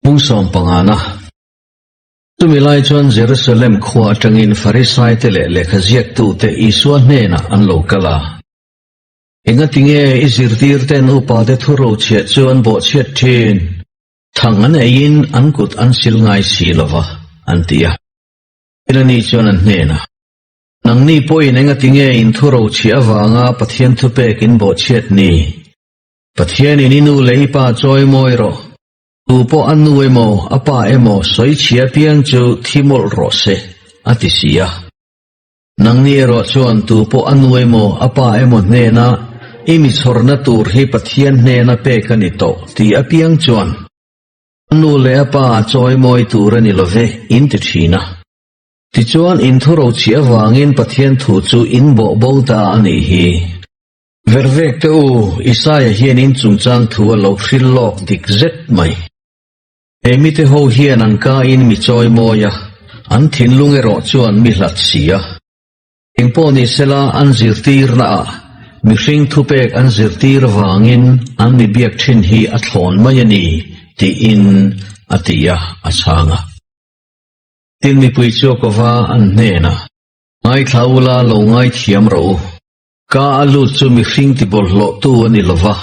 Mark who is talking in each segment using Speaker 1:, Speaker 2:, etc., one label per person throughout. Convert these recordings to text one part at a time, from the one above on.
Speaker 1: Hmung sawmpangana. Chumi lai chuan Jerusalem khua atangin Farisaite leh lehkhaziaktute Isua hnenah an lo kal a. Engatinge i zirtirten upate thu rochhiah chu an bawhchhiat thin? Thang an eiin an kut an sil ngai si lo va, an ti a. Tin ani chuan an hnenah, Nangni pawhin engatinge in thu rochhiah avanga Pathian thupek in bawhchhiat ni? Pathianin i nu leh i pa chawi mawi rawh. Tu pawh a nu emaw a pa emaw sawi chhia piang chu thi mawlh rawh se, a ti si a. Nangni erawh chuan tu pawh a nu emaw a pa emaw hnena i mi chhawrna tur hi Pathian hnena pek a ni tawh ti apiang chuan a nu leh a pa chawi mawi tur a ni lo ve, in ti thin a. Tichuan in thurochhiah avangin Pathian thu chu in bawh bo ta a nih hi. Vervek te u, Isaia hian in chungchang thu a lo hril lawk dik zet mai. He mite ho hian an ka in mi chawi mawi a, an thinlung erawh chuan mi hlat si a. Engpawh ni sela an zirtirna ah mihring thupek an zirtir vangin an mi biak thin hi a thlawn mai a ni, tiin a ti a, a chhang a. Tin mipui chu a kova an hnenah, Ngaithla ula lo ngaithiam rawh u. Ka a lut chu mihring tibawlhhlawhtu a ni lo va,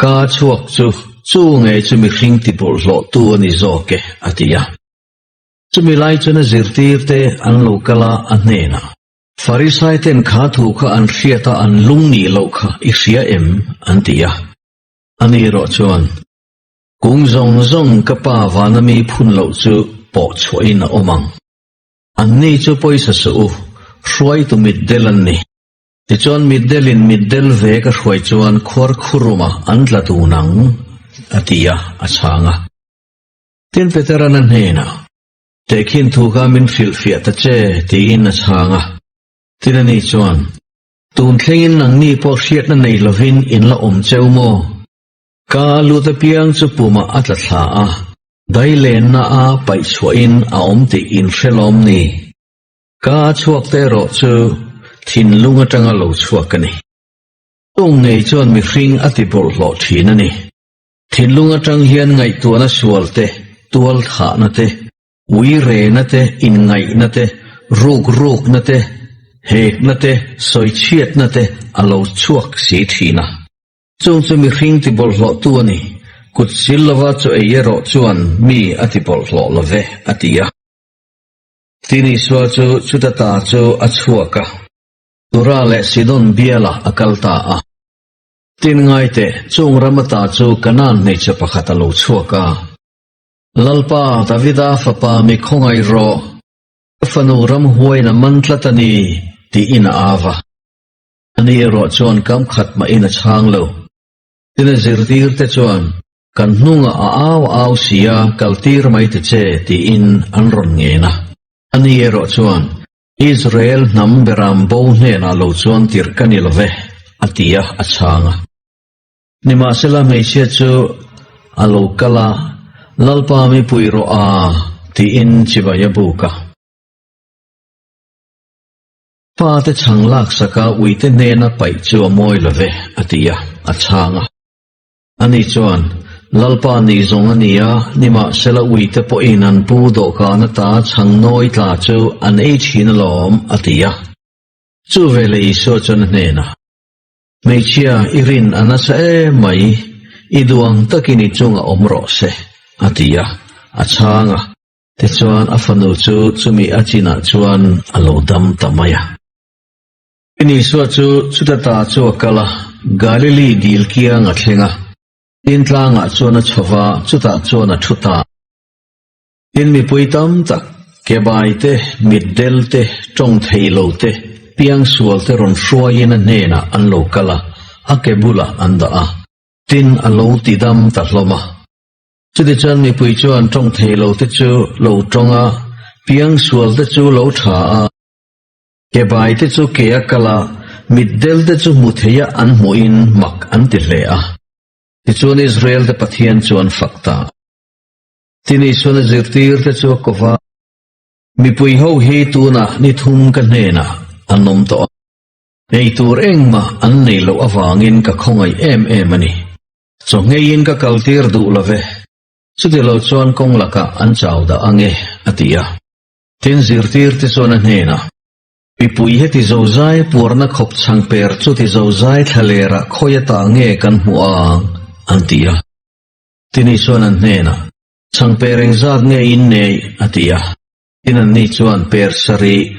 Speaker 1: ka a chhuak chu chu ngei chu mihring tibawlhhlawhtu a ni zawk e, a ti a. Chumi lai chuan a zirtirte an lo kal a, a hnenah, Farisaiten kha thu kha an hriat a an lung nih loh kha i hria em? an ti a. Ani erawh chuan, Kung zawng zawng ka Pa vana mi phun loh chu pawh chhuahin a awm ang. Anni chu pawisa suh u, hruaitu mitdel an ni. Tichuan mitdelin mitdel ve ka hruai chuan khuar khurumah an tla dun ang, a ti a, a chhang a. Tin Petera'n a hnenah, Tehkhin thu kha min hrilhfiah ta che, tiin a chhang a. Tin ani chuan, Tun thlengin nangni pawh hriatna nei lovin in la awm cheu maw? Ka lut apiang chu pumah a tla thla a, dai lenna a paih chhuahin a awm tih in hre lawm ni? Ka chhuak te erawh chu thinlung atanga lo chhuak a ni. Tung ngei chuan mihring a ti bawlhhlawh thin a ni. Thinlung atang hian ngaihtuahna sual te, tual thahna te, ui rehna te, inngaihna te, ruk rukna te, hekna te, sawichhiatna te a lo chhuak si thin a. Chung chu mihring ti bawlhhlawhtu a ni, kut sil lova chaw ei erawh chuan mi a ti bawlhhlawh lo ve, a ti a. Tin Isua chu chuta ta chu a chhuak a, Tura leh Sidon bialah a kal ta a. Tin ngaite, chung ram ata chu Kanaan hmeichhe pakhat a lo chhuak a. Lalpa, Davida fapa mi khawngaih rawh, ka fanu ramhuaiin a man tlat a ni, tiin a au a. Ani erawh chuan kam khat mahin a chhang lo. Tin a zirtirte chuan, Kan hnungah a au au si a, kaltir mai ta che, tiin an rawn ngen a. Ani erawh chuan, Israel hnam beram bo hnenah lo chuan tirh ka ni lo ve, a ti a, a chhang a. Nimahsela hmeichhia chu a lo kal a, Lalpa mipui rawh a, tiin chibai a buk a. Fate chhang laksaka uite hnena paih chu a mawi lo ve, a ti a, a chhang a. Ani chuan, Lalpa nih zawng a ni a, nimahsela uite pawhin an pu dawhkan ata chhang nawi tla chu an ei thin alawm, a ti a. Chu veleh Isua chuan a hnenah, Hmeichhia, i rin a nasa em mai, i duh ang takin i chungah awm rawh se, a ti a, a chhang a. Tichuan a fanu chu chumi a chinah chuan a lo dam ta mai a. Tin Isua chu chuta ta chu a kal a, Galili dil kiang a thleng a, tin tlangah chuan a chho va, chutah chuan a thu ta a. Tin mipui tam tak, kebai te, mitdel te, tawng thei lo te, piangsual te rawn hruaiin a hnenah an lo kal a, a ke bulah an dah a, tin a lo ti dam ta hlawm a. Chutichuan mipui chuan tawng thei lo te chu lo tawng a, piangsual te chu lo tha a, ke bai te chu ke a kal a, mitdel te chu hmu thei a an hmuhin mak an ti hle a. Tichuan Israel te Pathian chu an fak ta a. Tin Isuan a zirtir te chu a ko va, Mipui ho hi tunah ni thum ka hnenah an awm tawh a, ei tur engmah an nei loh avangin ka khawngaih em em a ni. Chaw ngeiin ka kaltir duh lo ve. Chutilo chuan kawng lakah an chau dah ang e, a ti a. Tin, zirtirte chuan a hnenah, Mipui heti zozai puarna khawp chhangper chuti zozai thlalerah khawi ata nge kan hmuh ang? an ti a. Tini chuan an hnenah, Chhangper engzat nge in nei? a ti a. Tin anni chuan, Per sarih,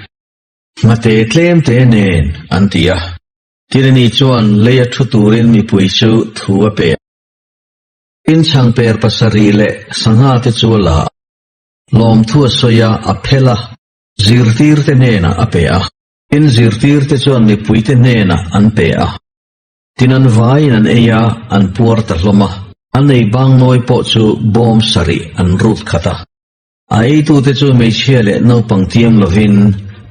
Speaker 1: nghate tlemte nen, an ti a. Tin ani chuan leia thu turin mipui chu thu a pe a. Tin chhangper pasarih leh sangha te chu a la a, lawmthu a sawi a, a phel a. Zirtirte hnenah a pe a. Tin zirtirte chuan mipuite hnenah an pe a. Tin an vaiin an ei a, an puar ta hlawm a. An ei bang nawi pawh chu bawm sarih an rut khat a. A eitute chu hmeichhia leh naupang tiam lovin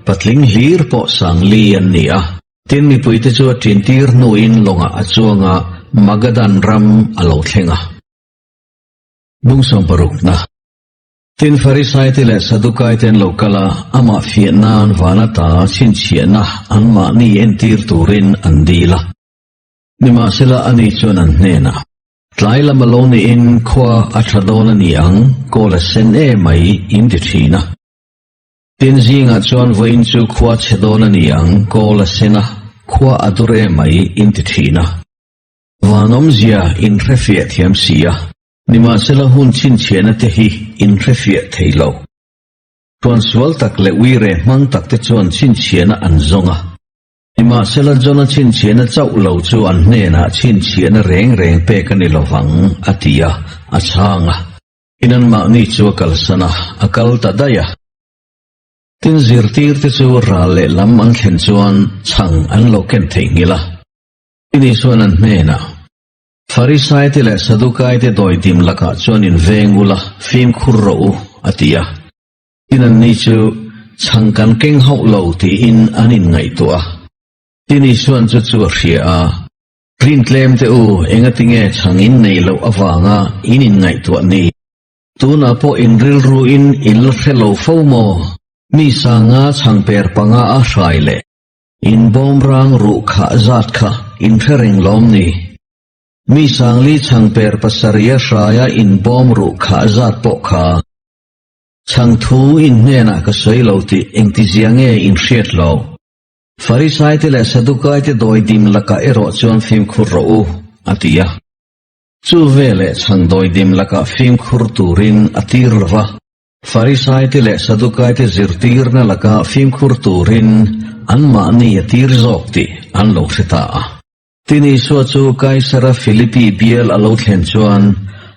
Speaker 1: patling hlir pawh sangli an ni a. Tin mipuite chu a ṭintir hnuin lawngah a chuang a, Magadan ram a lo thleng a. Bung 60 na. Tin, Farisaite leh Sadukaite an lo kal a, amah fiah nan van ata chhinchhiahna anmahni entir turin an dil a. Nimahsela, ani chuan an hnenah, Tlai lam a lo niin khua a tha dawn a ni ang, kawl a sen e mai, in ti thin a. Tin, zingah chuan vawiin chu khua chhe dawn a ni ang, kawl a sen a, khua a dur e mai, in ti thin a. Van awmzia in hrefiah thiam si a. Nimahsela hun chhinchhiahna te hi in hrefiah thei lo. Chuan sual tak leh uire hmang tak te chuan chhinchhiahna an zawng a. Nimahsela Jona chhinchhiahna chauh lo chu an hnenah chhinchhiahna reng reng pek a ni lovang, a ti a, a chhang a. Tin anmahni chu a kalsan a, a kal ta daih a. Tin zirtirte chu ral leh lam an thlen chuan chhang an lo ken theihnghilh a. Tin Isuan an hnenah. Farisaite leh Sadukaite dawidim lakah chuan in veng ula, fimkhur rawh u, a ti a. Tin anni chu chhang kan keng hauh lo tiin an inngaihtuah a. Tin Isuan chu chu a hria a, Rin tlem te u, engatinge chhang in neih loh avanga in inngaihtuah ni? Tunah pawh in rilruin in la hre lo fo maw? Mi sanga chhang per panga a hrai leh In bawmrang ruh khah zat kha in hre reng lawm ni? Mi sangli chhangper pasarih a hraia in bawm ruh khah zat pawh kha chhang thu in hnenah ka sawi lo tih engtizia nge in hriat lo? Farisaite leh Sadukaite dawidim lakah erawh chuan fimkhur rawh u, a ti a. Chu veleh chhang dawidim lakah fimkhur turin a tir lo va. Farisaite leh Sadukaite zirtirna laka fimkhur turin anmahni a tir zawk tih an lo hre ta a. Tin Isua chu Kaisara Filipi bial a lo thlen chuan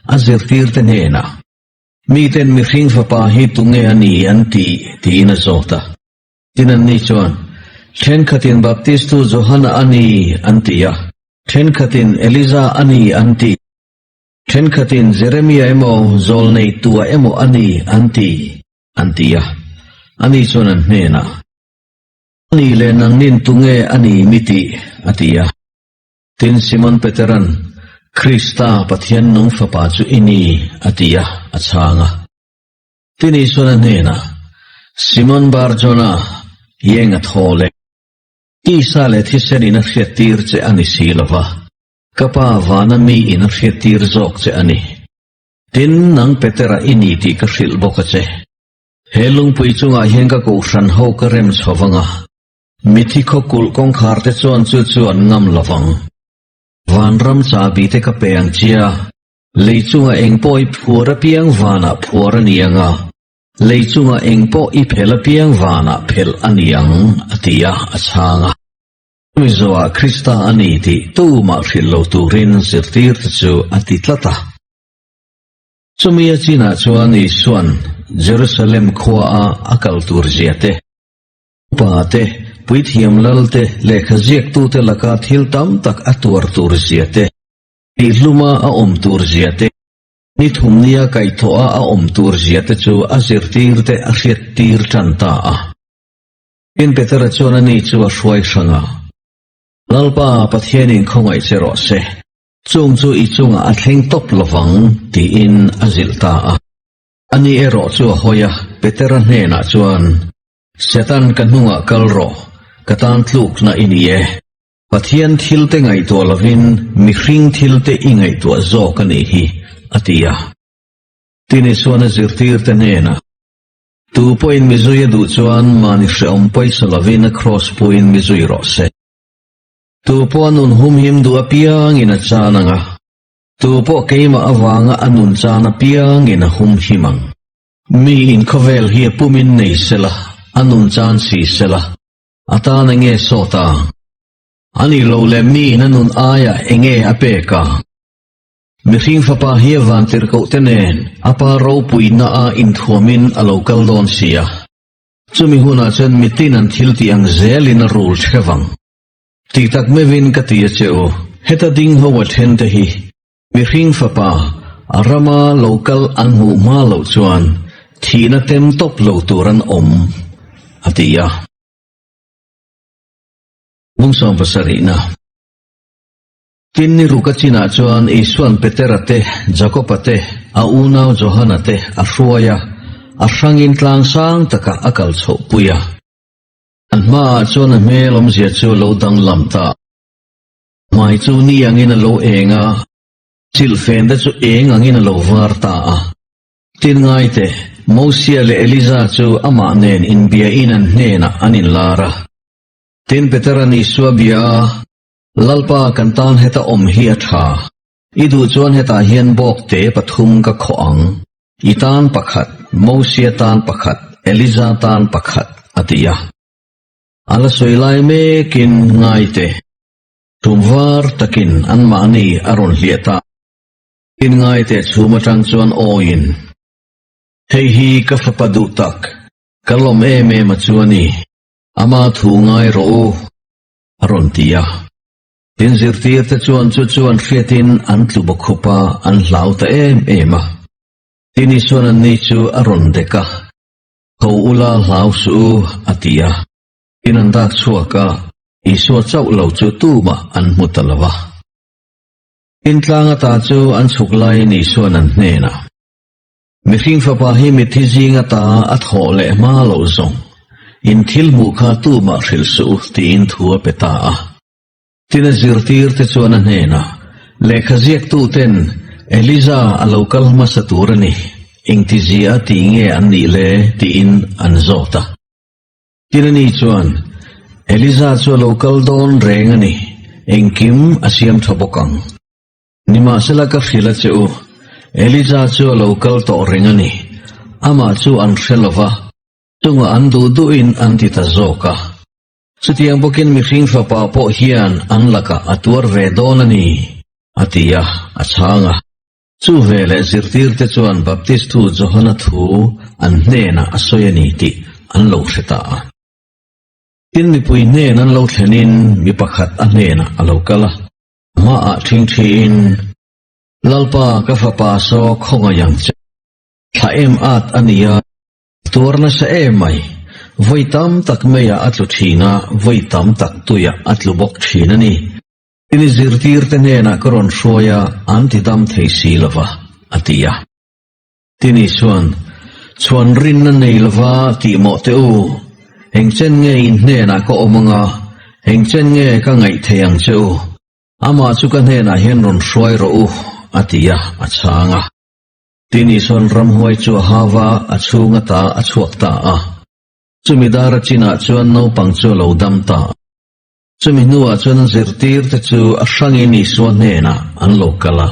Speaker 1: a zirtirte hnenah, Miten mihring fapa hi tunge a ni an ti? tiin a zawt a. Tin anni chuan, Thenkhatin Baptistu Johana a ni an ti a, thenkhatin Eliza a ni an ti. Thenkhatin Jeremia emaw zawlnei tua emaw a ni an ti, an ti a. Ani chuan an hnenah, A ni leh nangnin tunge a ni mi tih? a ti a. Tin, Simon Peteran, Krista, Pathian nung Fapa chu i ni, a ti a, a chhang a. Tin, Isuan a hnenah, Simon Bar-Jona, ieng a thaw le. Tisa leh thisen in a hriattir che a ni si lo va. Ka pa vana mi in a hriattir zawk che a ni. Tin, nang Petera i ni tih ka hrilh bawk a che. He lungpui chungah hian ka kohhran ho ka rem chho vang a, mithi khaw kulh kawngkhar te chuan chu chu an ngam lo vang. Vanram chahbi te ka pe ang chia, lei chungah eng pawh i phuar apiang vanah phuar a ni ang a, lei chungah eng pawh i phelh apiang vanah phelh a ni ang, a ti a, a chhang a. Mizoah Krista a ni tih tumah hrilh lo turin zirtirte chu a ti tlat a. Chumi a chinah chuan Isua'n Jerusalem khuaa a kal tur zia te, upa te, puithiam lal te, lehkha ziaktute laka thil tam tak a tuar tur zia te, tihhluma a awm tur zia te, ni thumnia kaihthawha a awm tur zia te chu a zirtirte a hriattir tan ta a. Tin Petera chuan ani chu a hruai hrang a, Lalpa, Pathianin khawngaih che rawh se, chung chu i chungah a thleng tawp lovang, tiin a zilh ta a. Ani erawh chu a hawi a, Petera hnenah chuan, Satan ka hnungah kal rawh, ka tan tlukna i ni e. Pathian thilte ngaihtuah lovin mihring thilte i ngaihtuah zawk a nih hi, a ti a. Tin Isuan a zirtirte hnenah, Tu pawhin mi zui a duh chuan mahni hrehawm pawisa lovin a kraws puiin mi zui rawh se. Tu pawh a nun humhim duh apiangin a chan ang a, tu pawh keimah avanga a nun chan apiangin a humhim ang. Mi in khawvel hi a pumin nei sela, a nun chan si sela, a tan enge sawt a? A nih loh leh mi in a nun aiah enge a pek a? Mihring fapa hi a vantirhkohte nen a pa ropuina a inthuamin a lo kal dawn si a. Chumi hunah chuan mitin an thil tih ang zelin a rul theuh ang. Tih tak meuhin ka ti a che u, heta ding ho a then te hi mihring fapa a rama lo kal an hmuh hma loh chuan thihna tem tawp lo tur an awm, a ti a. Bungsawm pasarihna. Tin ni ruka chinah chuan Isua'n Petera te, Jakoba te, a unau Johana te a hruai a, a hrangin tlang sang takah a kal chhohpui a. An hmaah chuan a hmel awmzia chu a lo danglam ta. Hmai chu ni angin a lo eng a, chilhfen te chu eng angin a lo var ta a. Tin ngaite, Mosia leh Eliza chu amah nen inbiain an hnenah an inlar a. Tin Petera'n Isua bia a, Lalpa kan tan heta awm hi a tha. I duh chuan hetah hian bawk te pathum ka khawh ang. I tan pakhat, Mosia tan pakhat, Eliza tan pakhat, a ti a. A la sawi lai mekin ngaite, tum var takin anmahni a rawn hliah ta. Tin ngaite chhum atang chuan awiin, Hei hi ka fapa duh tak, ka lawm em em a chu a ni. Ama thu ngai rawh u. A rawn ti a. Tin zirtirte chuan chu chu an hriatin an tlu bawkhup a, an hlau ta em em a. Tin Isuan anni chu a rawn dek a, Tho ula hlau suh u, a ti a. Tin an dak chhuak a, Isua chauh lo chu tumah an hmu ta lo va. Tin tlang ata chu an chhuk laiin Isuan an hnenah, Mihring fapa hi mitthi zing ata a thawh leh hma loh zawng, in thil hmuh kha tumah hrilh suh u tiin thu a pe ta a. Tin a zirtir te chuan a hnenah, Lehkha ziaktu ten Eliza a lo kal hmasa tur a ni, engtizia a tih nge an nih le? tiin an zawt a. Tin ani chuan, Eliza chu a lo kal dawn reng a ni, engkim a siam tha bawk ang. Nimahsela ka hrilh a che u, Elija chu a lo kal tawh reng a ni. Amah chu an hre lo va, chungah an duh duhin an ti ta zawk a. Chutiang bawkin mihring fapa pawh hian an lakah a tuar ve dawn a ni, a ti a, a chhang a. Chu veleh zirtirte chuan Baptistu Johana thu an hnenah a sawi a ni tih an lo hre ta a. Tin mipui hnen an lo thlenin mi pakhat a hnenah a lo kal a. Hmaah ṭhingṭhiin, Lalpa ka fapa saw khawngaih ang che. Thla em at a nia, tuar nasa em mai. Vawi tam tak meiah a tlu ṭhin a, vawi tam tak tuiah a tlu bawk ṭhin a ni. Tin i zirtirte hnenah ka rawn hruai a, an ti dam thei si lo va, a ti a. Tin Isuan, Chhuan rinna nei lova tih mawh teh u, eng chen nge in hnenah ka awm anga, eng chen nge ka ngaih thei ang che u? Amah chu ka hnenah hian rawn hruai rawh u, a ti a, a chhang a. Tin Isuan ramhuai chu a hau va, a chhung ata a chhuak ta a. Chumi dara chinah chuan naupang chu a lo dam ta a. Chumi hnuah chuan a zirtirte chu a hrangin Isua hnenah an lo kal a.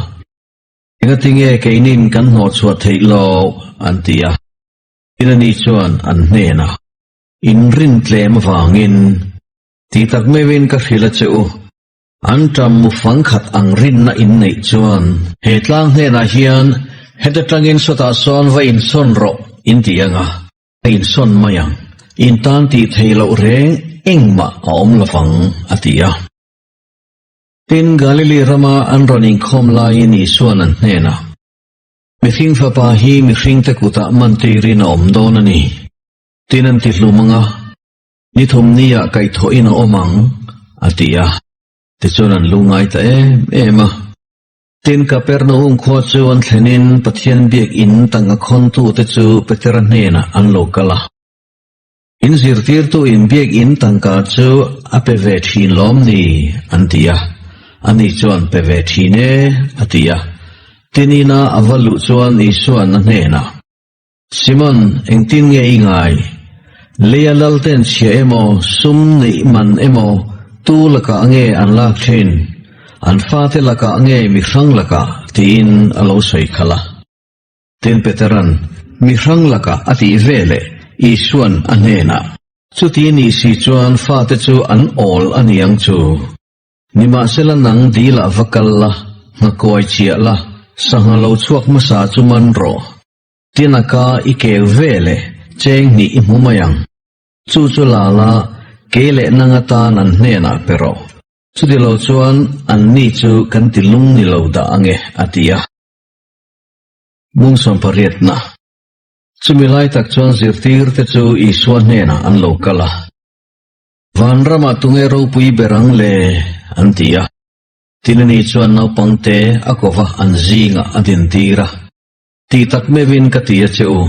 Speaker 1: Engatinge keinin kan hnawhchhuah theih lo? an ti a. Tin ani chuan an hnenah, In rin tlem avangin ti tak meuhin ka hrilh a che u. An ṭam mu fang khat ang rinna in neih chuan he tlang hnenah hian heta ṭangin sawtah sawn va insawn rawh in ti ang a, a insawn mai ang. In tan tih theih loh reng engmah a awm lovang, a ti a. Tin, Galili rama an rawn inkhawm laiin Isua'n an hnenah, Mihring Fapa hi mihringte kutah man tirin a awm dawn a ni. Tin an ti hlum ang a, ni thum niah kaihthawhin a awm ang, a ti a. Tichuan an lungngai ta em em a. Tin, Kapernaum khua chu an thlenin Pathian biakinn tanga khawntute chu Petera hnenah an lo kal a. In zirtirtu in biakinn tangka chu a pe ve thin lawm ni? an ti a. Ani chuan pe ve thin e, a ti a. Tin ina a va luh chuan Isua'n a hnenah, Simon, engtin nge i ngai? Leia lalten chhia emaw, sum neih man emaw tu lakah nge an lak thin? An fate lakah nge mihrang lakah? tiin a lo sawi khalh a. Tin Petera'n mihrang lakah a tih veleh Isua'n a hnenah, Chuti nih si chuan fate chu an awl a ni ang chu. Nimahsela nang dilah va kal la, nghakuai chiah la, sangha lo chhuak hmasa chu man rawh. Tin a ka i keu veleh cheng hnih i hmu mai ang. Chu chu la la, kei leh nang atan an hnenah pe rawh. Chuti lo chuan anni chu kan ti lung ni lo dah ange, a ti a. Mung sawmpariatna. Chumi lai tak chuan zirtirte chu Isua hnenah an lo kal a. Vanramah tunge ropui ber ang le? an ti a. Tin ani chuan naupangte a kova an zingah a dintir a. Ti tak meuhin ka ti a che u.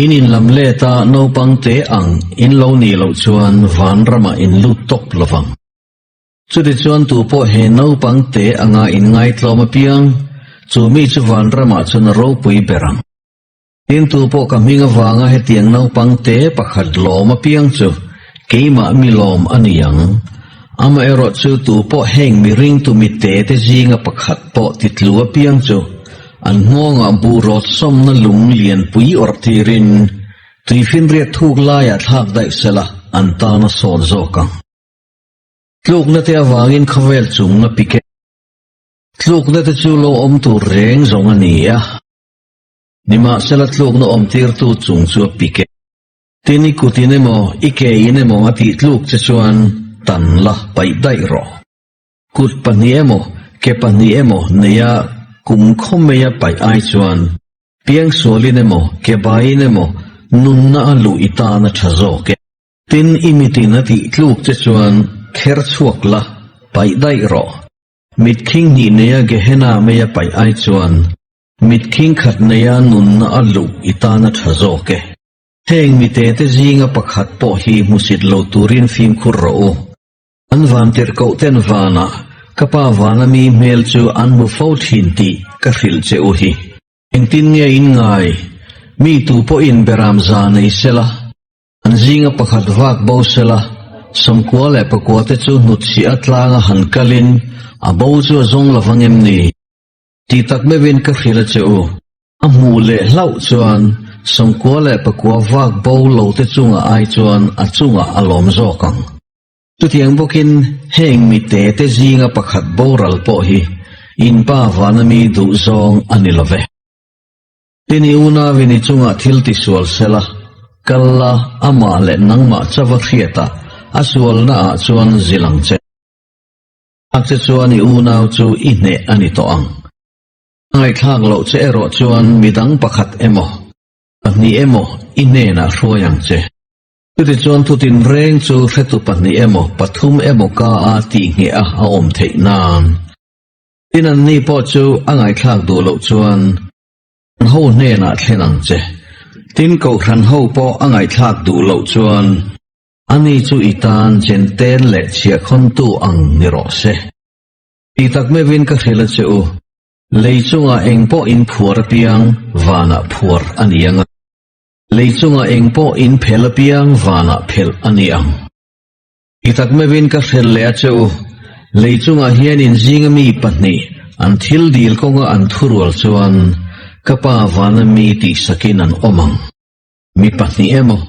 Speaker 1: In inlam let a naupangte ang in lo nih loh chuan vanramah in lut tawp lovang. Chutichuan tupawh he naupang te anga inngaihtlawm apiang, chu mi chu vanramah chuan a ropui ber ang. Tin tupawh ka hming avanga hetiang naupang te pakhat lawm apiang chu keimah mi lawm a ni ang. Amaherawh chu tupawh heng mi ringtu mi te te zinga pakhat pawh titlu apiang chu an nghawngah buh rawt sawmna lung lianpui awrh tirin tuifinriat thuk laiah thlak daih sela an tan a sawt zawk ang. Tlukna te avangin khawvel chung a pik e. Tlukna te chu lo awm tur reng zawng a ni a. Nimahsela tlukna awm tirtu chung chu a pik e. Tin i kut in emaw i ke in emaw a tih tluk che chuan tan la paih daih rawh. Kut pahnih emaw ke pahnih emaw neia kum khaw meia paih ai chuan piangsualin emaw ke baiin emaw nunna a luh i tan a tha zawk e. Tin, i mitin a tih tluk che chuan kher chhuak la, paih daih rawh. Mitkhing hnih neia Gehenna meia paih ai chuan mitkhing khat neia nunna a luh i tan a tha zawk e. Heng mitete zinga pakhat pawh hi hmusit lo turin fimkhur rawh u. An vantirhkoh ten vanah ka pa vana mi hmel chu an hmu fo thin tih ka hrilh che u hi. Engtin nge in ngai? Mi tu pawhin beram za nei sela. An zinga pakhat vak bo sela, 91 leh pakua te chu hnutchhiah atlanga han kalin a bo chu a zawng lovang em ni? Tih tak meuhin ka hrilh a che u. A hmuh leh hlauh chuan 91 leh pakua vak bo lo te chungah ai chuan a chungah a lawm zawk ang. Chutiang bawkin heng mite te zinga pakhat boral pawh hi in pa vana mi duh zawng a ni lo ve. Tin i unauin i chungah thil ti sual sela, kal la, amah leh nangmah chava hriatah a sualna ah chuan zil ang che. Thlak che chuan i unau chu i hneh a ni tawh ang. A ngaihthlak loh che erawh chuan midang pakhat emaw, pahnih emaw i hnenah hruai ang che. Chutichuan thutin reng chu hretu pahnih emaw, pathum emaw ka a tihngheh a a awm theih nan. Tin anni pawh chu a ngaihthlak duh loh chuan an ho hnenah thlen ang che. Tin kohhran ho pawh a ngaihthlak duh loh chuan ani chu i tan Jentail leh chhiahkhawntu ang ni rawh se. Tih tak meuhin ka hrilh a che u, lei chungah eng pawh in phuar apiang vanah phuar a ni ang a, lei chungah eng pawh in phelh apiang vanah phelh a ni ang. I tak meuhin ka hrel leh a che u, lei chungah hian in zinga mi pahnih an thil dil kawnga an thurual chuan ka pa vana mi tihsakin an awm ang. Mi pahnih emaw,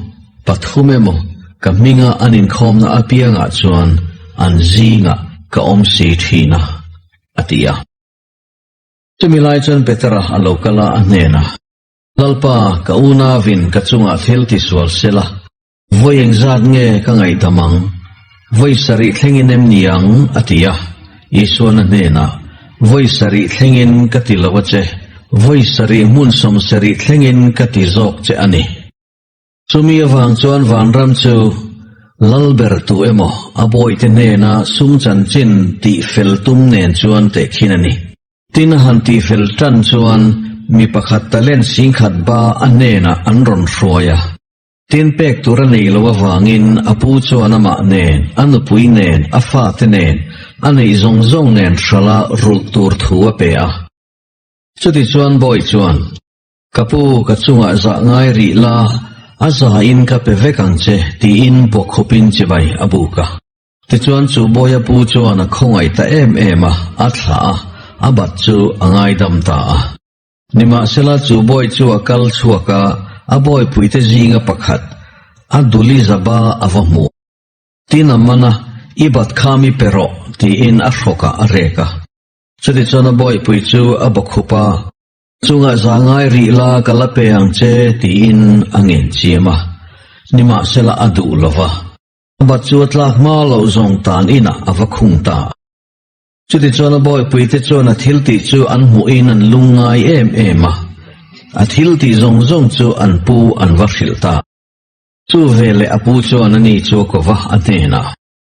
Speaker 1: pathum emaw ka hminga an inkhawmna apiangah chuan an zingah ka awm si thin a, a ti a. Chumi lai chuan Petera a lo kal a, a hnenah, Lalpa, ka unauin ka chungah thil tisual sela, Vawi engzat nge ka ngaihdam ang? Vawi sarih thlengin em ni ang? a ti a. Isuan a hnenah, Vawi sarih thlengin ka ti lo a che, vawi sarih hmun sawmsarih thlengin ka ti zawk che a ni. Chumi avang chuan vanram chu lal ber tu emaw a bawihte hnena sum chanchin tih fel tum nen chuan tehkhin a ni. Tin a han tihfel tan chuan mi pakhat talent singkhat ba a hnenah an rawn hruai a. Tin pek tur a neih loh avangin a pu chuan amah nen, a nupui nen, a fate nen, a neih zawng zawng nen hrala rulh tur thu a pe a. Chutichuan bawi chuan, Ka pu, ka chungah zah ngai rih la, a zain ka pe vek ang che, tiin bawkkhupin chibai a buk a. Tichuan chu bawia pu chuan a khawngaih ta em em a, a thlah a, a bat chu a ngaidam ta a. Nimahsela chu bawi chu a kal chhuak a, a bawipuite zinga pakhat, a duli zaba a va hmu. Tin a man a, I bat kha mi pe rawh, tiin a hrawkah a rek a. Chutichuan a bawihpui chu a bawkhup a, Chungah za ngai rih la ka la pe ang che, tiin a ngen chiam a. Nimahsela a duh lo va, a bat chu a tlak hma loh zawng tan inah a va khung ta. Chutichuan a bawipuite chuan a thiltih chu an hmuhin an lung ngai em em a, a thiltih zawng zawng chu an pu an va hrilh ta. Chu veleh a pu chuan a ni chu a ko va, a hnenah,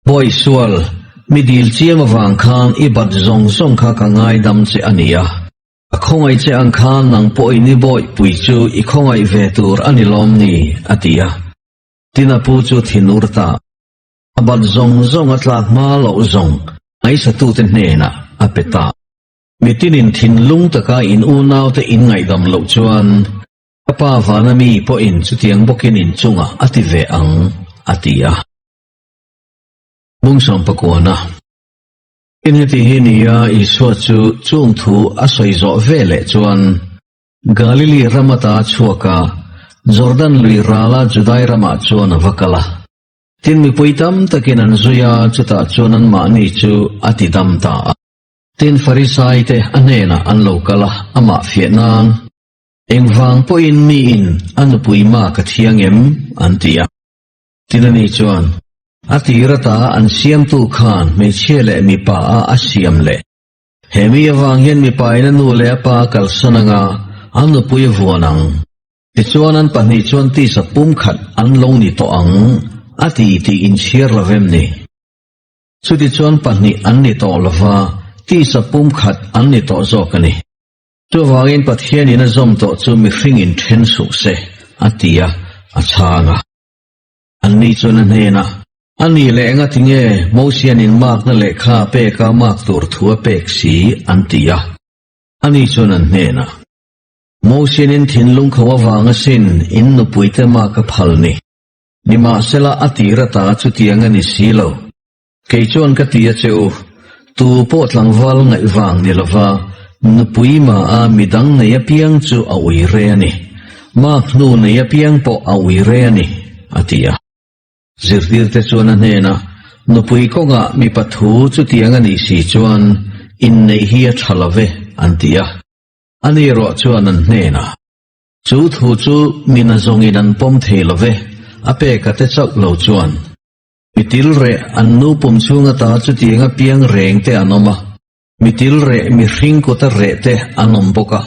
Speaker 1: Bawi sual, mi dil chiam avang khan i bat zawng zawng kha ka ngaidam che a ni a, ka khawngaih che ang khan nang pawhin i bawihpui chu i khawngaih ve tur a ni lawm ni? a ti a. Tin a pu chu thinur ta. A bat zawng zawng a tlak hma loh zawng ngaihsatute hnenah a pe ta. Mitinin thinlung taka in unaute in ngaihdam loh chuan ka pa vana mi pawhin chutiang bawkin in chungah a ti ve ang, a ti a. Bungsawm pakuana. Tin heti hi nia Isua chu chung thu a sawi zawh ve leh chuan Galili ram ata a chhuak a, Jordan lui rala Judai ramah chuan a va kal a. Tin mipui tam takin an zui a, chutah chuan anmahni chu a ti dam ta a. Tin Farisai te a hnenah an lo kal a, amah fiah nan, Engvang pawhin miin a nupui mak a thiang em? an ti a. Tin ani chuan, A tir ata an siamtu khan hmeichhia leh mipa a a siam leh. He mi avang hian mipa in a nu leh a pa a kalsan anga a nupui a vuan ang. Tichuan an pahnih chuan tisa pumkhat an lo ni tawh ang a ti tih inchhiar lo vem ni. Chutichuan pahnih an ni tawh lova tisa pumkhat an ni tawh zawk a ni. Chuvangin Pathianin a zawm tawh chu mihringin then suh se, a ti a, a chhang a. Anni chuan a hnenah, A ni leh enga tinge Mosianin makna lehkha a pek a mak tur thu a pek si? an ti a. Ani chuan an hnenah, Mosianin thinlung kho avang asin in nupuite mak a phal ni. Nimahsela a tir ata chutiang a ni si lo. Kei chuan ka ti a che u, tu pawh tlangval ngaih vang ni lova nupui maha midang nei apiang chu a ui re a ni, mak hnu nei apiang pawh a ui re a ni, a ti a. Zirtirte chuan a hnenah, Nupui kawngah mipa thu chutiang a nih si chuan inneih hi a tha lo ve, an ti a. Ani erawh chuan an hnenah, Chu thu chu mina zawngin an pawm thei lo ve, a peka te chauh lo chuan. Mi til reh an nu pum chhung ata chutiang a piang reng te an awm a, mi til reh mihring kuta reh te an awm bawk a,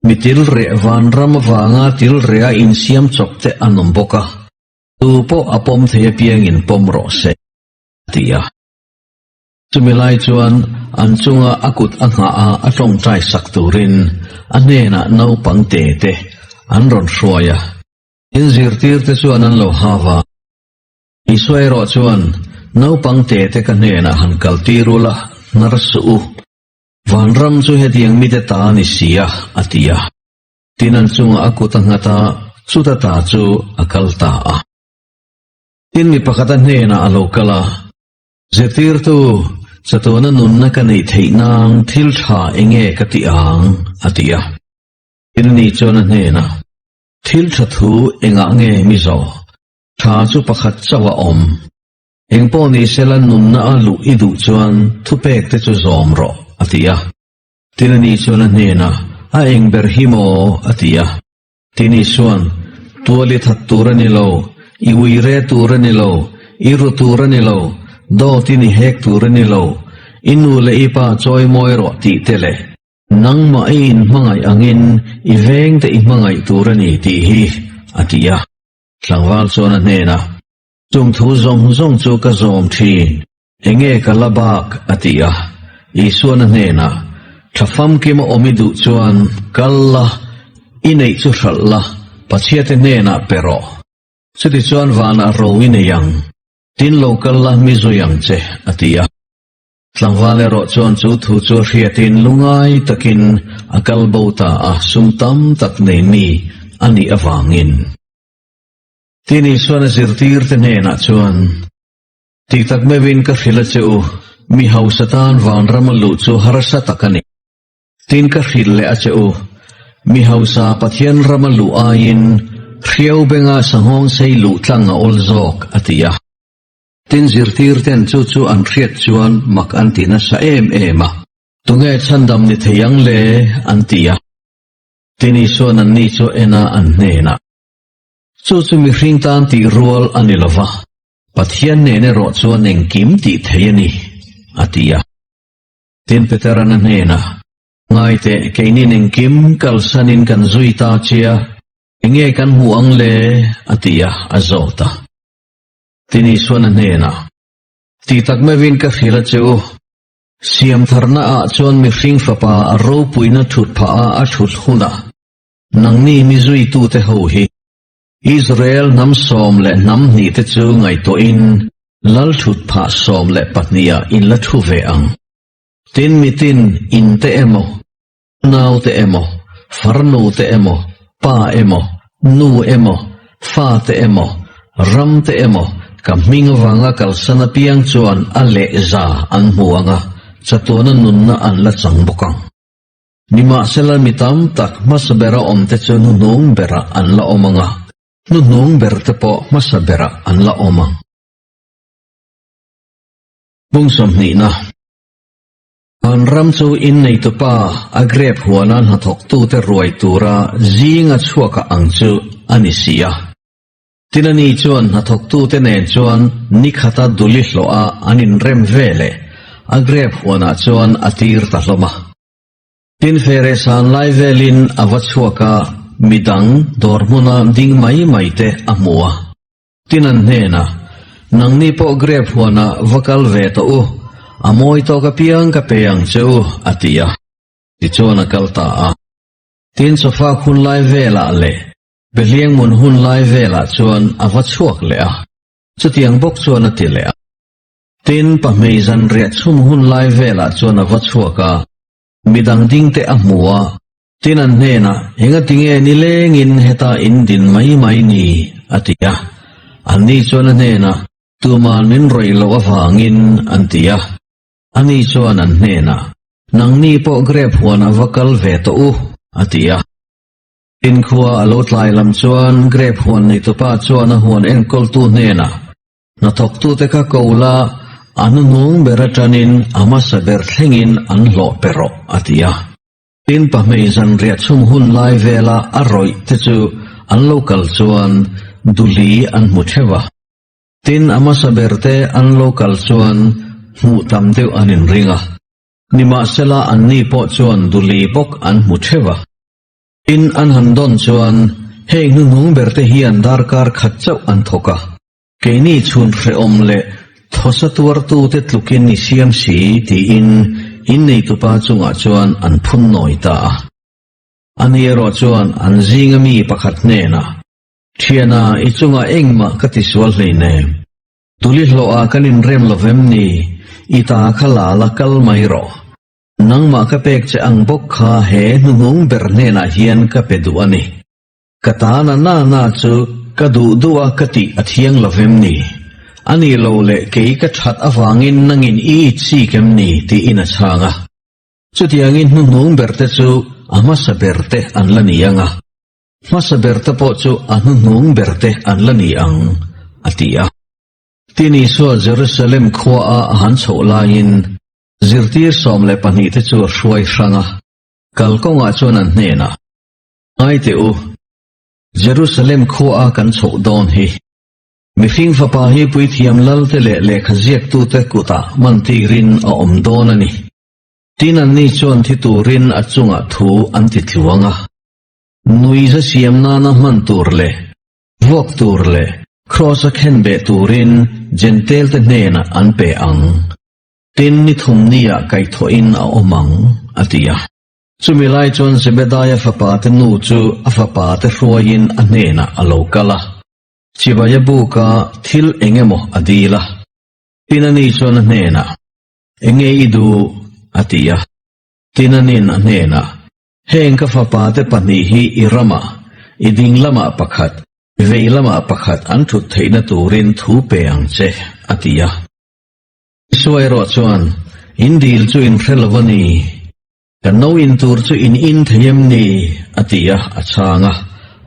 Speaker 1: mi til reh vanram avanga til reh a insiam chawp te an awm bawk a, tu pawh a pawm thei apiangin pawm rawh se, a ti a. Chumi lai chuan an chunga a kut a nghah a a tawngtai sak turin a hnenah naupang te te an rawn hruai a, inzirtir te chuan an lo hau a. Isua erawh chuan, Naupang te te ka hnenah han kal tir ula, hnar suh u. Vanram chu hetiang mite ta a ni si a, a ti a. Tin an chungah a kut a nghat a, chuta ta chu a kal ta a. Tin mi pakhat a hnenah a lo kal a, Zirtirtu, chatuana nunna ka neih theih nang thil tha enge ka ti ang? a ti a. Tin ani chuan a hnenah, Thil tha thu engah nge mi zawh? Thla chu pakhat chauh a awm. Engpawh ni sela nunna a luh i duh chuan thupek te chu zawm rawh, a ti a. Tin ani chuan a hnenah, A eng ber hi maw? a ti a. Tin Isuan, Tual i that tur a ni lo, i uire tur a ni lo, i ru tur a ni lo, dawt in i hek tur a ni lo, i nu leh i pa chawimawi rawh tih te le, nangmah i inhmangaih angin i veng te i hmangaih tur a ni tih hi, a ti a. Tlangval chuan a hnenah, Chung thu zawng zawng chu ka zawm thin, enge ka la bak? a ti a. Isuan a hnenah, Tha famkim a awm i duh chuan kal la, i neih chu hralh la, Pathiate hnenah pe rawh. Chutichuan vanah ro i nei ang, tin lo kal la mi zui ang che, a ti a. Tlangval erawh chuan chu thu chu a hriatin lungai takin a kal bo ta a, sum tam tak nei mi a nih avangin. Tin Isuan a zirtirte hnenah chuan, Tih tak meuhin ka hrilh a che u, mi hausa tan vanram a luh chu harsa tak a ni. Tin ka hrilh leh a che u, mi hausa Pathian rama luh aiin hriau benga sanghawng sei luh tlang a awl zawk, a ti a. Tin zirtir ten chu chu an hriat chuan mak an ti nasa em em a. Tunge chhandam ni thei ang le? an ti a. Tin Isuan anni chu en a an hnenah, Chu chu mihring tan tih rual a ni lo va, Pathian nen erawh chuan engkim tih thei a ni, a ti a. Tin Petera'n a hnenah, Ngaiteh, keinin engkim kalsanin kan zui ta che a, enge kan hmuh ang le? a ti a, a zawt a. Tin Isuan a hnenah, Tih tak meuhin ka hrilh a che u, siamtharna ah chuan mihring fapa a ropuina thut phah a a thut hunah nangni mi zuitute ho hi Israel hnam 12 te chu ngaihtuahin lal thut phah 12 ah in la thu ve ang. Tin mitin in te emaw, nau te emaw, farnu te emaw, pa emaw, nu emaw, fa te emaw, ram te emaw ka hming avanga kalsan apiang chuan a lehza an hmu ang a, chatuana nunna an la chang bawk ang. Nimahsela mi tam tak hmasa bera awm te chu hnuhnung berah an la awm ang a, hnuhnung ber te pawh hmasa berah an la awm ang. Bung sawmhnihna. An ram chu inneitupa a grep huana hnathawktute ruai tura zinga chhuaka ang chu a ni si a. Tin ani chuan hnathawktute nen chuan nikhata duli hlawha an inrem ve leh a grep huanah chuan a tir ta hlawm a. Tin fere san lai velin a va chhuak a, midang dawr hmuna ding mai mai te a hmu a. Tin an hnenah, Nangni pawh grep huanah va kal ve tawh u, a mawi tawk apiang ka pe ang che u, a ti a. Tichuan a kal ta a. Tin sofa hun lai velah leh Behliangmun hun lai velah chuan a va chhuak leh a, chutiang bawk chuan a ti leh a. Tin, pahmei zanriah chhum hun lai velah chuan a va chhuak a, midang dingte a hmu a, tin an hnenah, Engatinge nilengin heta in din mai mai ni? a ti a. Anni chuan a hnenah, Tuman min rawih loh avangin, an ti a. Ani chuan an hnenah, Nangni pawh grep huanah va kal ve tawh u, a ti a. Inkhua a lo tlai lam chuan grep huan neitupa chuan a huan enkawltu hnenah, Hnathawktute kha ko la, a hnuhnung ber atanin a hmasa ber thlengin an hlawh pe rawh, a ti a. Tin pahmei zanriah chhung hun lai vela a rawih te chu an lo kal chuan duli an hmu theuh a. Tin a hmasa ber te an lo kal chuan hmuh tam deuh an inring a. Nimahsela anni pawh chuan duli bawk an hmu theuh a. Tin, an han dawn chuan heng hnuhnung berte hian darkar khat chauh an thawk a, keini chhun hrehawm leh thawsa tuartute tlukin i siam si tiin inneitupa chungah chuan an phun nawi ta a. Ani erawh chuan an zinga mi pakhat hnenah, Thiana, i chungah engmah ka tisual hleinem. Tuli hlawhah kan inrem lo vem ni? I ta kha la la kal mai rawh. Nangmah ka pek che ang bawk kha he hnuhnung ber hnenah hian ka pe duh a ni. Ka tana na na chu ka duh duh a ka tih a thiang lo vem ni? A ni lo leh kei ka that avangin nangin i it chik em ni? tiin a chhang a. Chutiangin hnuhnung berte chu a hmasa berte an la ni ang a, hmasa berte pawh chu a hnuhnung berte an la ni ang, a ti a. Tin Isua Jerusalem khuaa a han chhoh laiin Zirtir 12 te chu a hruai hrang a, kalkawngah chuan an hnenah, Ngai teh u, Jerusalem khuaa kan chhoh dawn hi. Mihring fapa hi puithiam lalte leh lehkha ziaktute kutah man tirin a awm dawn a ni. Tin anni chuan thi turin a chungah thu an ti tluang a. Nuiza siam nana hman tur leh vuak tur leh kraws-a khenbeh turin Jentail-te hnenah an pe ang. Tin ni thum niah kaihthawhin a awm ang, a ti a. Chumi lai chuan Zebedaia fapate nu chu a fapate hruaiin a hnenah a lo kal a, chibai a buk a, thil eng emaw a dil a. Tin ani chuan a hnenah, Enge i duh? a ti a. Tinanin a hnenah, Heng ka fapate pahnih hi i ramah, i ding lamah pakhat, vei lamah pakhat an thut theihna turin thu pe ang che, a ti a. Isua erawh chuan, In dil chu in hre lo a ni. Ka no in tur chu in in thei em ni? a ti a, a chhang a.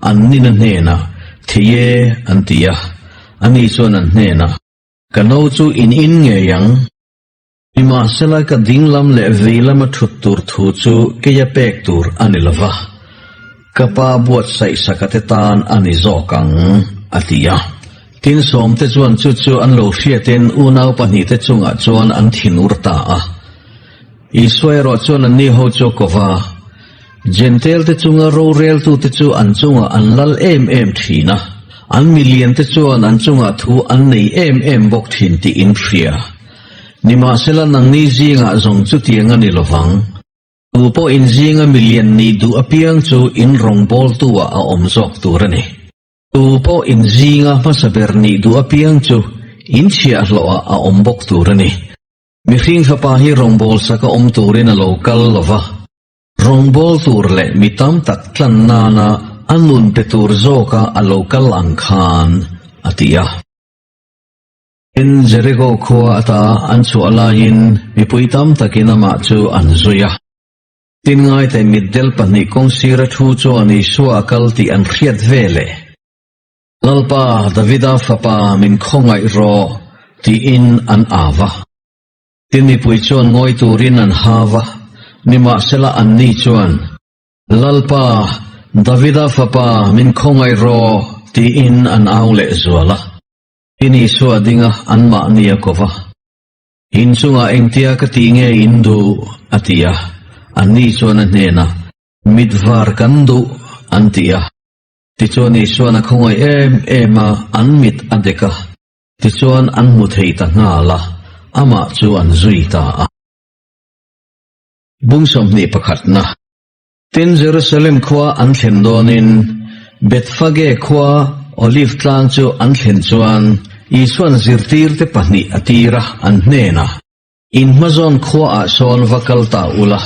Speaker 1: An nina hnenah, Thei e, an ti a. Ani chuan an hnenah, Ka no chu in in ngei ang. Nimahsela ka dinglam leh veilama thut tur thu chu keia pek tur a ni lo va, ka pa buatsaih sakate tan a ni zawk ang, a ti a. Tin, sawmte chuan chu chu an lo hriatin unau pahnihte chungah chuan an thinur ta a. Isua erawh chuan anni ho chu a ko va, Jentail-te chunga roreltute chu an chungah an lal em em thin a, an miliante chuan an chungah thu an nei em em bawk thin tih in hria. Nimahsela nangni zingah zawng chutiang a ni lovang. Tu pawh in zinga milian nih duh apiang chu in rawngbawltu-ah a awm zawk tur a ni. Tu pawh in zinga hmasa ber nih duh apiang chu in chhiahhlawhah a awm bawk tur a ni. Mihring fapa hi rawngbâwl saka awm turin a lo kal lo va, rawngbâwl tur leh mi tam tak tlan nana a nun pe tur zawka a lo kal ang khan, a ti a. Tin, Jeriko khua ata an chhuah laiin mipui tam takin amah chu an zui a. Tin, ngaite mitdel pahnih kawngsira thu chuan Isua a kal tih an hriat ve leh. Lalpa, Davida fapa min khawngaih rawh, tiin an au va. Tin mipui chuan ngawi turin an hau va, nimahsela anni chuan, Lalpa, Davida fapa min khawngaih rawh, tiin an au leh zual a. Tin Isua dinga anmahni a ko va, In chungah engtia ka tih nge in duh? a ti a. Anni chuan a hnenah, Mit var kan duh, an ti a. Tichuan Isuan a khawngaih em em a, an mit a dek a, tichuan an hmu thei ta nghal a, amah chu an zui ta a. Bung 21na. Tin, Jerusalem khua an thlen dawnin, Bethphage khua Olive tlang chu an thlen chuan Isuan zirtirte pahnih a tir a, an hnenah, In hmazawn khuaah sawn va kal ta ula,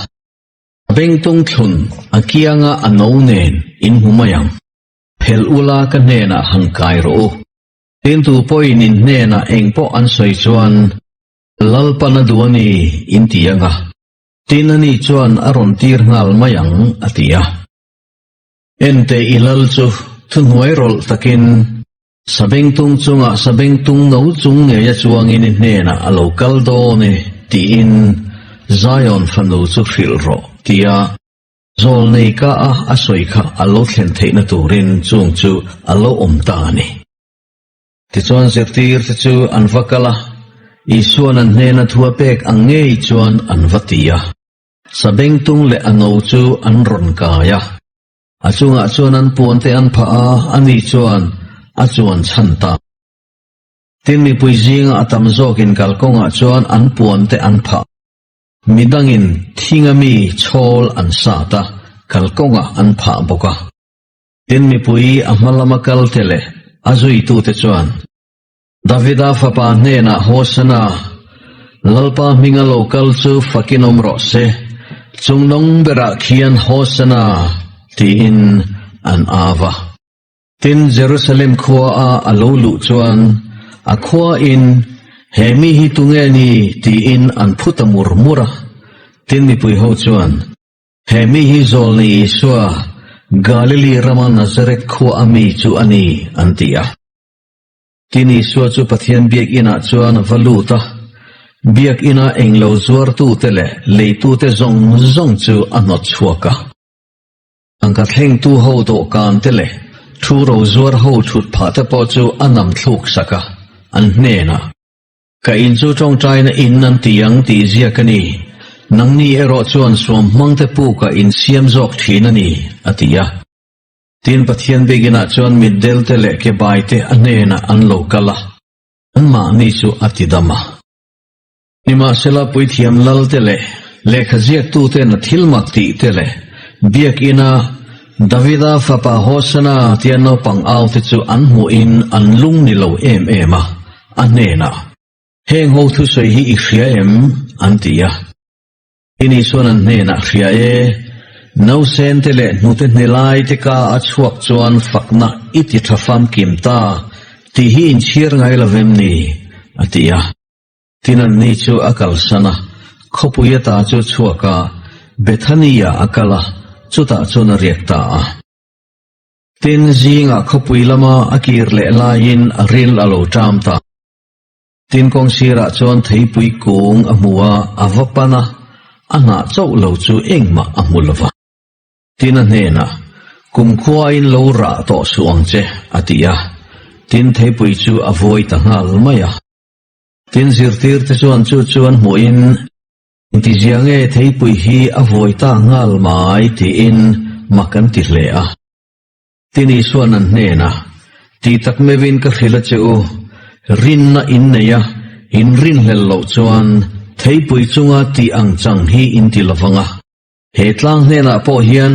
Speaker 1: Bengtung thlun a kianga a no nen in hmu mai ang. Phelh ula ka hnenah han kai rawh u. Tin tu pawhin in hnenah eng pawh an sawi chuan Lalpan a duh a ni in ti ang a, tin ani chuan a rawn tir nghal mai ang a ti a. Enteh i lal chu thuhnuai rawlh takin Sabengtung chungah sabengtung no chung ngeia chuangin i hnenah a lo kal dawn e tiin Zion fanu chu hrilh rawh tia zawlnei ka a a sawi kha a lo thlen theihna turin chung chu a lo awm ta a ni. Tichuan zirtirte chu an va kal a, Isuan an hnena thu a pek ang ngei chuan an va ti a. Sabengtung leh a no chu an rawn kai a. A chungah chuan an puante an phah a, ani chuan a chuan chhan ta. Tin, mipui zinga a tam zawkin kalkawngah chuan an puante an phah. Midangin thinga mi chhawl an sat a, kalkawngah an phah bawk a. Tin, mipui a hma lama kalte leh a zuitute chuan, Davida fapa hnenah Hosana, Lalpa hminga lo kal chu fakin awm rawh se, chung nawng berah khian Hosana tiin an au va. Tin, Jerusalem khuaa a lo luh chuan a khuain, He mi hi tunge ni? tiin an phu ta mur mur a. Tin, mipui ho chuan, He mi hi Zawlnei Isua, Galili rama Nazareth khua a mi chu a ni, an ti a. Tin Isua chu Pathian biakinah chuan a va lut a, biakina englo zuartute leh leitute zawng zawng chu a hnawt chhuak a. Tangka thlengtu ho dawhkan te leh thu ro zuar ho thut phah te pawh chu a nam thluk sak a, an hnenah, Ka in chu tawngtaina in an ti ang tih ziak a ni, nangni erawh chuan suamhmangte pukah in siam zawk thin a ni, a ti a. Tin, Pathian biakinah chuan mitdelte leh kebaite a hnenah an lo kal a, anmahni chu a tidam a. Nimahsela, puithiam lalte leh lehkha ziaktuten a thil mak tihte leh biakina Davida fapa Hosana tia naupang aute chu an hmuhin an lung ni lo em em a, a hnenah, Heng ho thusawi hi i hria em? an ti a. Ini chuan an hnenah hria e, Nausen te leh hnute hne lai te ka a chhuak chuan fakna i ti tha famkim ta tih hi inchhir ngai lo vem ni? a ti a. Tin anni chu a kalsan a, khawpui ata chu chhuak a, Bethania a kal a, chutah chuan a riak ta a. Tin zingah khawpui lama a kir leh laiin a ril a lo ṭam ta. Tin kawng sirah chuan theipui kung a hmu a, a va pan a, a hnah chauh lo chu engmah a hmu lo va. Tin a hnenah, Kumkhuain lo rah tawh suh ang che, a ti a. Tin theipui chu a vuai ta nghal mai a. Tin zirtirte chuan chu chu an hmuhin, Engtizia nge theipui hi a vuai ta nghal mai tiin mak an ti hle a. Tin Isua'n an hnenah, Ti tak meuhin ka hrilh a che u, rinna in nei a, in rinhlel loh chuan theipui chunga tih ang chang hi in ti lo vang a. He tlang hnenah pawh hian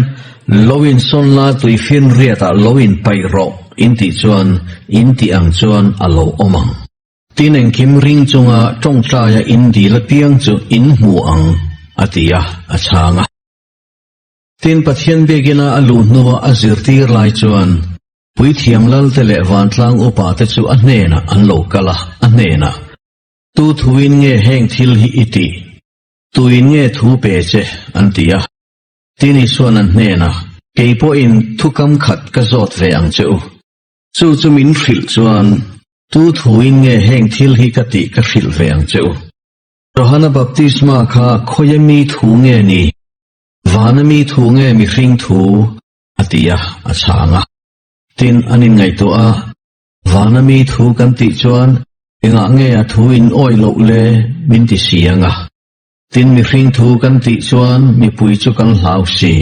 Speaker 1: lo insawn la tuifinriatah lo inpaih rawh in tih chuan in tih ang chuan a lo awm ang. Tin engkim ring chunga tawngtaia in dil apiang chu in hmu ang, a ti a, a chhang a. Tin Pathian biakina a luh hnua a zirtir lai chuan Puithiam Lalte leh Vantlang upa te chu a hnenah an lo kal a, a hnenah, Tu thuin nge heng thil hi i tih? Tuin nge thu pe che? an ti a. Tin Isua'n an hnenah, Kei pawhin thu kam khat ka zawt ve ang che u. Chu chu min hrilh chuan, Tu thuin nge heng thil hi ka tih ka hrilh ve ang che u. Johana baptisma kha khawia mi thu nge ni? Vana mi thu nge mihring thu? a ti a, a chhang a. Tin, an inngaihtuah a, Vana mi thu kan tih chuan engah nge a thu in awih loh le min ti si ang a. Tin, mihring thu kan tih chuan mipui chu kan hlau si.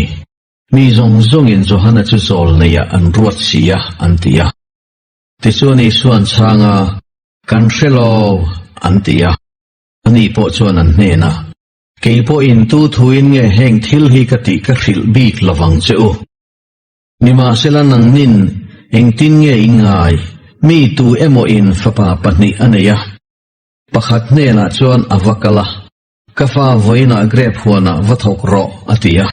Speaker 1: Mi zawng zawngin Johana chu zawl neiah an ruat si a, an ti a. Tichuan Isua'n chhang a, Kan hre lo, an ti a. Ani pawh chuan an hnenah, Kei pawhin tu thuin nge heng thil hi ka tih ka hrilh bik lo vang che u. Nimahsela nangnin engtin nge i ngai, mi tu emaw-in fapa pahnih a nei a. Pakhat hnenah chuan a va kal a, Ka fa vawiinah grep huanah va thawk rawh, a ti a.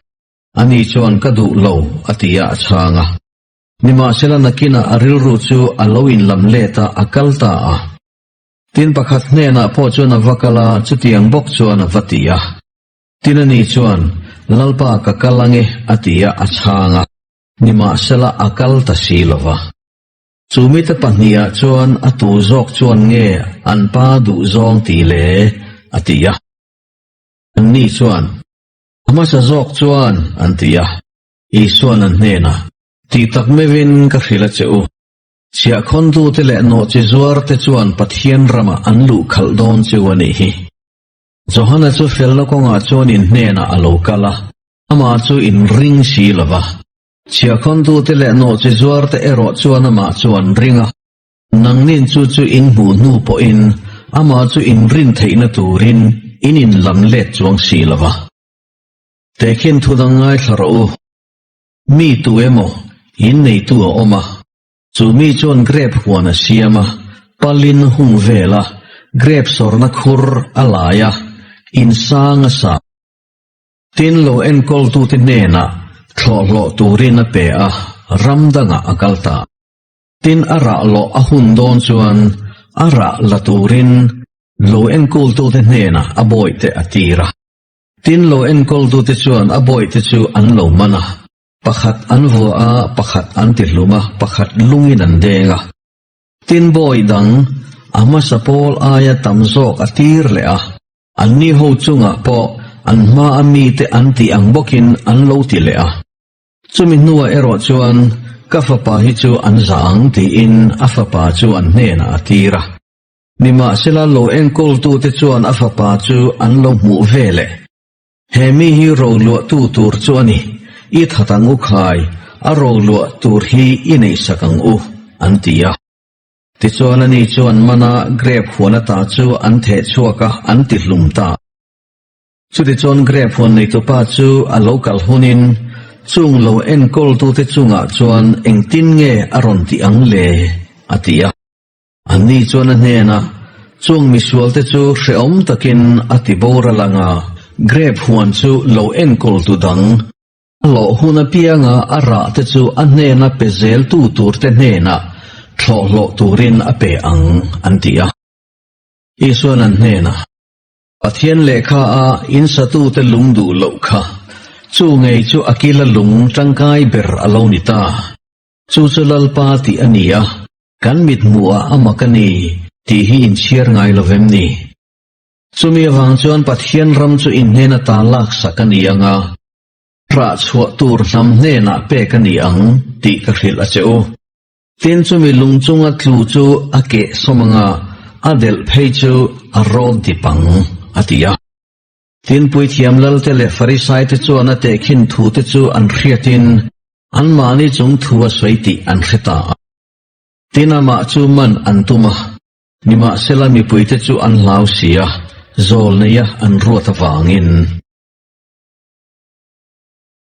Speaker 1: Ani chuan ka duh lo, a ti a, a chhang a. Nimahsela nakinah a rilru chu a lo inlam let a, a kal ta a. Tin pakhat hnenah pawh chuan a va kal a, chutiang bawk chuan a va ti a. Tin ani chuan, Lalpa ka kal ange, a ti a, a chhang a. Nimahsela a kal ta si lo va. Chu mite pahnihah chuan a tu zawk chuan nge an pa duh zawng ti le? a ti a. Anni chuan, A hmasa zawk chuan, an ti a. Isua'n an hnenah, Tih tak meuhin ka hrilh a che u. Chhiahkhawntute leh nawhchi zuarte chuan Pathian ramah an luh khalh dawn chu a nih hi. Johana chu felna kawngah chuan in hnenah a lo kal a, amah chu in ring si lo va. Chhiahkhawntute leh nawhchi zuarte erawh chuan amah chu an ring a, nangnin chu chu in hmuh hnu pawhin amah chu in rin theihna turin in inlam let chuang si lo va. Tehkhin thu dang ngaithla rawh u. Mi tu emaw in neitu a awm a, chu mi chuan grep huan a siam a, palin hung vel a, grep sawrna khur a lai a, in sang a sa. Tin lo enkawltute hnenah thlawhhlawh turin a pe a, ram dangah a kal ta. Tin a rah lawh a hun dawn chuan a rah la turin lo enkawltute hnenah a bawihte a tir a. Tin lo enkawltute chuan a bawihte chu an lo man a, pakhat an vua a, pakhat an ti hlum a, pakhat lungin an deng a. Tin bawi dang, a hmasa pawl aia tam zawk a tir leh a, anni ho chungah pawh an hmaa mite an tih ang bawkin an lo ti leh a. Chumi hnuah erawh chuan ka fapa hi chu an zah ang tiin a fapa chu an hnenah a tir a. Nimahsela lo enkawltute chuan a fapa chu an lo hmuh ve leh. He mi hi roluahtu tur chu a ni, i that ang u khai, a roluah tur hi i neihsak ang u, an ti a. Tichuan ani chuan mana grep huan ata chu an theh chhuak a, an ti hlum ta. Chutichuan grep huan neitupa chu a lo kal hunin chung lo enkawltute chungah chuan engtin nge a rawn tih ang le? a ti a. Anni chuan a hnenah, Chung misualte chu hrehawm takin a ti boral ang a, grep huan chu lo enkawl tu dang, a hlawh hun apianga a rah te chu a hnena pe zel tu tur te hnenah thlawh hlawh turin a pe ang, an ti a. Isuan an hnenah, Pathian lehkha a in satute lung duh loh kha, chu ngei chu a kila lung tangkai ber a lo ni ta. Chu chu Lalpa tih a ni a, kan mit hmuhah a mak a ni tih hi inchhiar ngai lo vem ni? Chumi avang chuan Pathian ram chu in hnen ata laksak a ni ang a, rah chhuah tur hnam hnenah pek a ni ang tih ka hrilh a che u. Tin chumi lung chunga tlu chu a keh sawm ang a, a delh phei chu a rawt dip ang, a ti a. Tin Puithiam Lalte leh Farisaite chuan a tehkhin thute chu an hriatin anmahni chung thu a sawi tih an hre ta a. Tin amah chu man an tum a, nimahsela mipuite chu an hlau si a, zawl neia an ruat avangin.